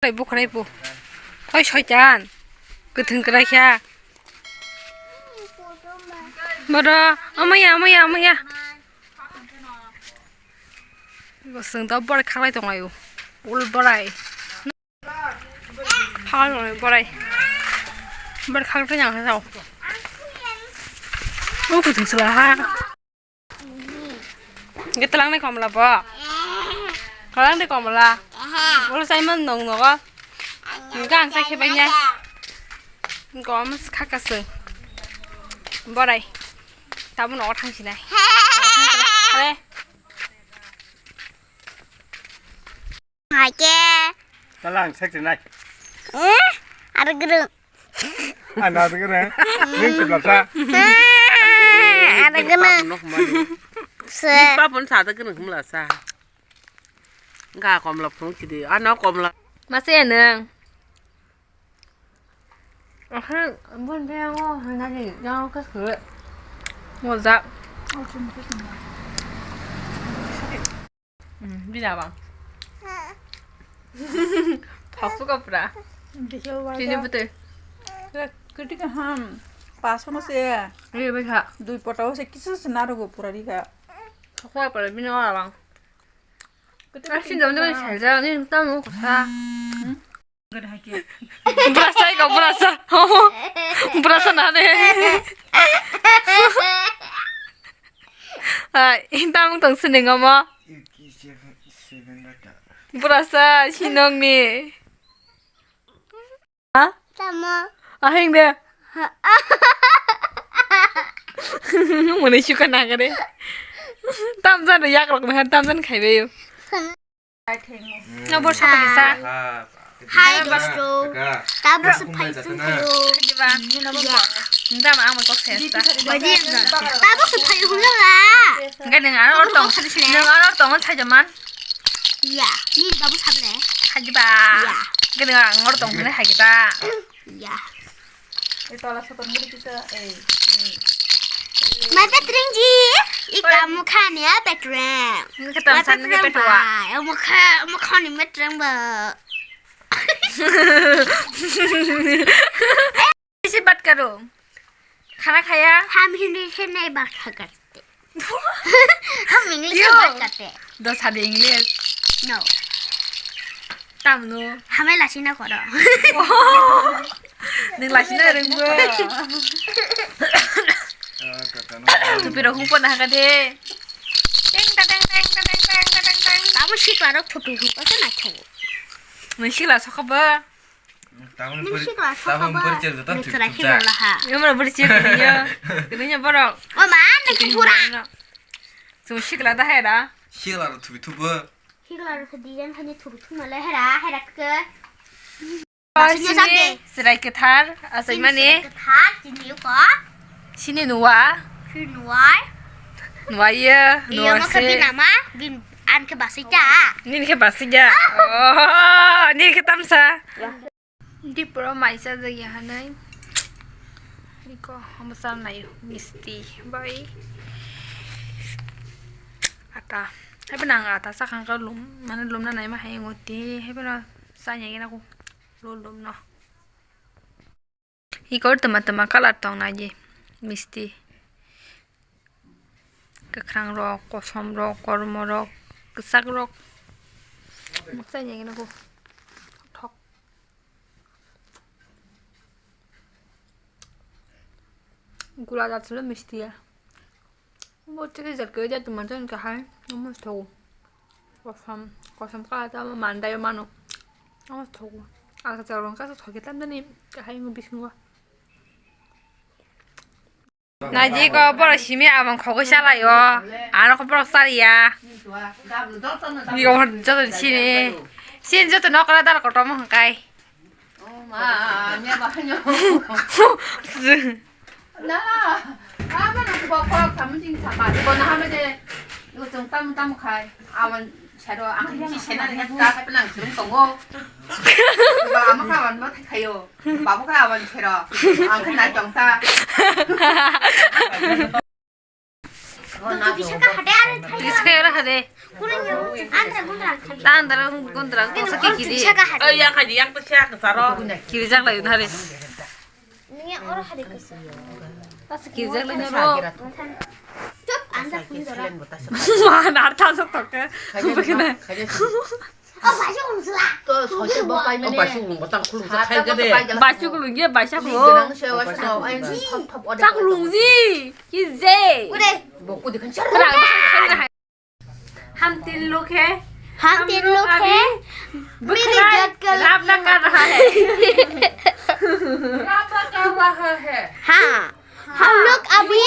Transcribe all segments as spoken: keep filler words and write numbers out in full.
Oi, bukhrai bu. Oi, soitan. Kwthwng kwrai kha. Bodo, amaya, amaya, amaya. Bo swng da borai khaklai tong laio. Ul borai. Khaklai tong laio borai. Borai khaklai tong laio. O kwthwng sala ha. Hingke twlang ni komla bo. Twlang ni komla. Ulo chaima nong nogo. Hingke ang chai khe bai ya. Gom khaka se. Borai. Tabuk nogo thang sinai. Are. Hai ke. Tala ang sek nai. Eh? Are guru. Ano ado guru. Ning tibla sa. Are guru. Se. Ni papun sa ado guru humla sa. Ga komla phung chidi. Ano komla. Mase nang. Akhir bon pe ngo hana di. Yang ke se. Mojak. Hmm, bida bang. Thok suka pura. Tini betul. Ketika ham pas hono se. Iya, bai kha. Dui pota se kisu se narugo pura di kha. Thok suka pura bini ora bang. Ketika. Asin dam dam saja ni tam no kha. Burasa iko burasa. Burasa na de. Ai, tamung tong sini ngomo. Burasa sinong ni. Ha? Tamo. Ahing de. Muni suka na kare. Tamjan yak rok na tamjan khaibe yo. No, bo sapa kisa. Hai, dosto. Tabuk se phai sung khayo. Diba? Nda ma ang kok ses ta. Badi ang ta. Tabuk se phai hung la. Enggak, neng aro ortong. Neng aro ortong sai jaman. Iya, ni babu sable. Hai diba? Iya. Enggak, neng aro ortong ne hai diba? Iya. Ito la soton guri kita, eh, eh. Mai petreng ji, ika mukha ni ya petreng. Ini kita sana petreng petua. Ya mukha, mukha ni petreng ba. Isi bat karo. Khana khaya? Ham Hindi se nahi bat kha karte. Ham English se bat karte. Dos hadi English. No. Tamno. Hame lasi na koro. Neng lasi na rengbo. Tupi rok hung pon haka de. Teng ta teng teng ta teng teng ta teng teng. Tamo sikla rok thupi hung pon na tho. Neng sikla sokha ba. Neng sikla sokha ba. Neng sikla sokha ba. Neng sikla sokha ba. Yamra buri chir kini yo. Kini yo borok. O ma, neng sikla. Sung sikla da hera. Sikla rok thupi thubo. Sikla rok design hani thupi thuma le hera, hera ke. Chini chwrai kwthar, achaimani. Chini chwrai kwthar, chini yuko. Chini nuwa. Chini nuwa. Nuwa ye, iyo nuwa mo khe se. Bin ama, bin, an khe basui ja. Nini khe basui ja. Oh, nini khe tamsa. Dipro maisa jagya hanai. Iko, omo chal nai, misti, bai. Ata. Haiphano ang ata sakhang kha lum, mane lumna naima hai ngo ti, haiphano chanya gina ko. Lulum no. Ikor tama tama colour tong nai di misti. Kwkhwrang rok, kosom rok, kormo rok, kwchak rok. Mukchai nai gana bo. Thok. Gula jat solo misti ya. Bo chikijak khe ja tuma jan kahai, omo thogo. Kosom, kosom kala ta mandai mano. Omo thogo. Aga chalo kasa thoge tam dani kahai mo bisingo. Naji ko borok simi abang khogoi salai o. Aro ko borok sariya. Ni ko joto sini. Sini joto nokra dal kotomo hwngkai. Oh, ma, nya ba, nya. Na, aba na ko ko kamu jing sapa, ko na hame de, yo tong tam tam khai, awan sero, ang si sena de ta khai nang sung tongo. Ba ama ka awan ma khayo, babu ka awan sero, ang khai nai tong ta. Tisa ka hade are thai. Tisa ka hade. Tandara gundra kosa ki kiri. Tisa ka hade. Yang kiri jak lai hari. Nini oro hade kosa. Tasa kiri jak lai naro. Chup, anda phun dora. Ma nar tasa toke. Bukina. O baisuk lungsla. To soite bo pai mane. O baisuk lung botang khulung sa khai gade. Baisuk lung ye baisuk lung. Ni ganang se waisuk no. Ai thop thop ode. Sak lung ji. Ki je. Ude. Bo ku dikhan. हम तीन लोग हैं। हम तीन लोग हैं। मेरी जात का लड़की है। राम ना कर रहा है। राम ना कर रहा है। हाँ, हम लोग अभी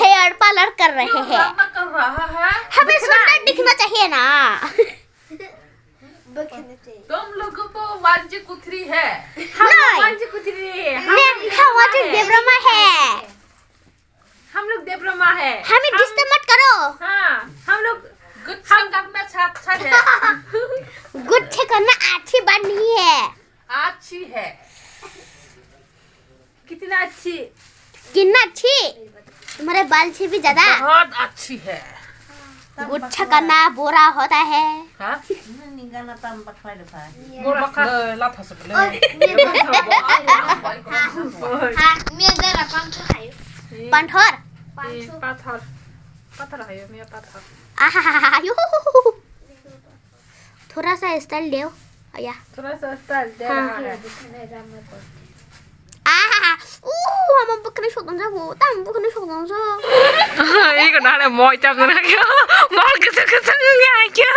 हेयर पार्लर कर रहे हैं। राम ना कर रहा है। हमें सुंदर दिखना चाहिए ना। तुम लोगों को वांजी कुथरी है। हम लोग वांजी कुथरी है। हम लोग देब्रमा है। हम लोग देब्रमा है। हमें disturb मत करो। हाँ, हम लोग गुस्सा करना अच्छा है। गुस्सा करना अच्छी बात नहीं है। अच्छी है। कितना अच्छी? कितना अच्छी? तुम्हारे बाल से भी ज्यादा। बहुत अच्छी है। गुच्छा करना बुरा होता है। हाँ? Burak ke latha sebelah. हाँ, मैं जरा पाँच सौ खायो। पाँच सौ? पाँच सौ। पाथर। पाथर है, मैं पाथर। आहा। थोड़ा सा style दो। आया। थोड़ा सा style दे रहा है। आहा। ऊ, हम बकरी शोधन जाबो। तम बकरी शोधन जा। Iko nana moi tam na kya? Mor kasa kasa ngi ai kya?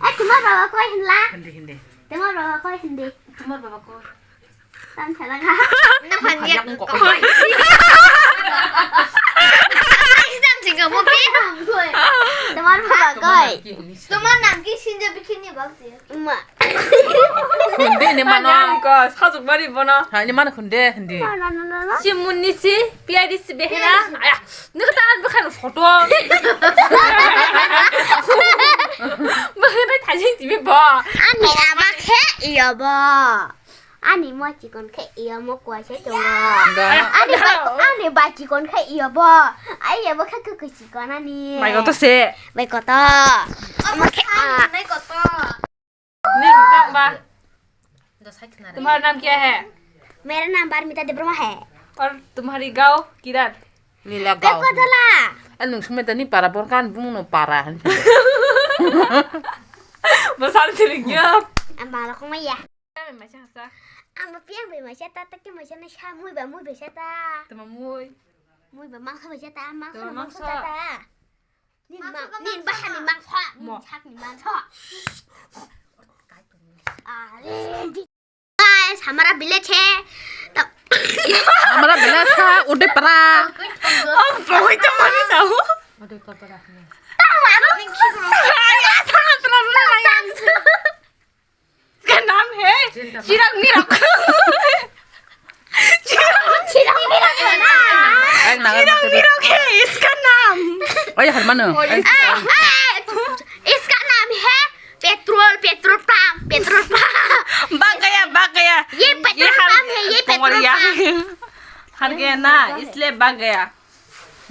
ए, तुम्हार बाबा कोई हिंदला? हिंदी, हिंदी। तुम्हार बाबा कोई हिंदी? तुम्हार बाबा कोई? Tan chala ka. Na phan yak ko. Ai, tan chinga mo pi. Tomar baba koi. Tomar naam ki? Sinja bikini bak diya. Ma. Hindi ni mano. Ko sajak bari bono. Ha, ni mano khunde hindi. Na, na, na, na, na. Si munni si, piyadi si behera. Aya, ni ka taran bukhan photo. Bukhan thajin tibi bo. Ani ama khe iyo bo. Ani mo chikon khe iyo mo kuaisa tongo. Da. Ani bai, ani bai chikon khe iyo bo. Ai iyo bo khe khe khe chikon ani. Bai koto se. Bai koto. Omo khe a. Bai koto. Ni tong ba. तुम्हारा नाम क्या है? मेरा नाम पारमिता देब्रमा है। और तुम्हारी गांव किधर? Nila gaon. Eko jala. Ang nung sumai tani para borkan bung no para han. Bosal siling ya. Ang bala kong maya. Ang maisa hasa. Ang mapiang bai maisa ta ta ki maisa na sa mui ba mui bai sa ta. Tama mui. Mui ba mangsa bai sa ta mangsa mangsa ta ta. Nin mang nin ba ni mangsa. Nin sak ni mangsa. Are. Guys, हमारा village है। तो हमारा village है उदयपुरा। हम बहुत मजे जाओ। उदयपुरा। इसका नाम है चिराग मिराग। चिराग मिराग है ना? चिराग मिराग है इसका नाम। ओए हरमानो। इसका नाम है petrol, petrol pump, petrol pump. भाग गया, भाग गया। ये पेट्रोल पंप है, ये पेट्रोल पंप। हार गया ना, इसलिए भाग गया।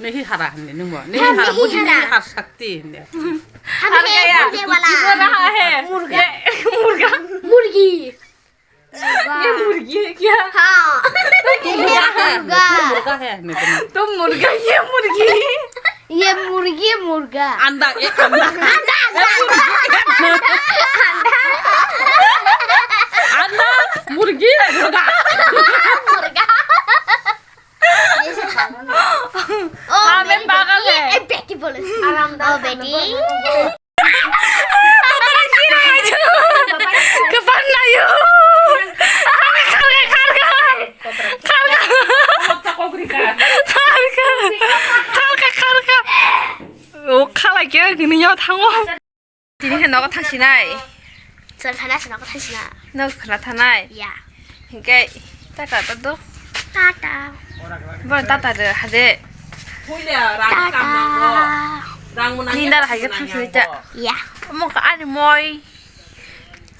नहीं हारा हमने, नहीं हुआ। नहीं हारा, मुझे नहीं हार सकती है। हार गया। जीत रहा है। मुर्गा। मुर्गा। मुर्गी। ये मुर्गी है क्या? हाँ। मुर्गा है। मुर्गा है हमने। तुम मुर्गा, ये मुर्गी। ये मुर्गी, मुर्गा। अंडा, ये अंडा। अंडा, अंडा। अंडा, मुर्गी, मुर्गा। मुर्गा। ये सब पागल है। ओ, हाँ, मैं पागल है। ए, बेटी बोले। ओ, बेटी। Kapan na yun? Karga, karga, karga. Karga. Karga. Karga, karga. O khala khe gini yo thango. Tini khe nogo thangsinai. Chwng thana se nogo thangsina. Nogo khwna thanai. Ya. Hinkhe tata ta do. Tata. Bo tata de hade. Tata. Ninda hai khe thangsini ta. Ya. Omo kha ani moi.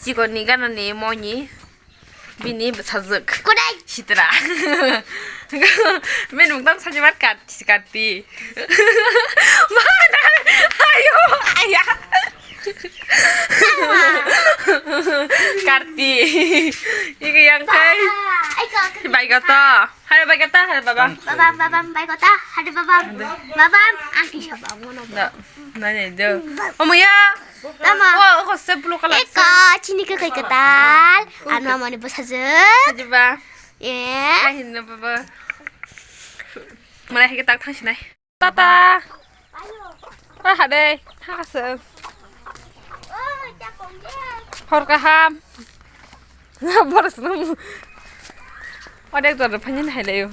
Chikon ni gana ni moi ni. Bini bwsajwk. Kodai. Sitra. Bini mung tang sajibar karti, karti. Mana? Ayo, aya. Karti. Iki yang kai. Bai goto. Hari bai goto, hari babam. Babam, babam, bai goto, hari babam. Babam, ang kisah babam. Da. Nani do. Omo ya. Tama. Oh, oh, se blue color. Eko, chini ke kai ketal. Anu amani bosajak. Sajiba. Eh. Kahin na baba. Mana hege tak thang sinai. Tata. Pa hade, thang aswng. Hor kaham. Boros nung. Odek dor phanya nai layo.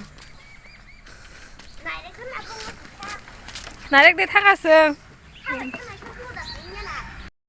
Narek de thang aswng.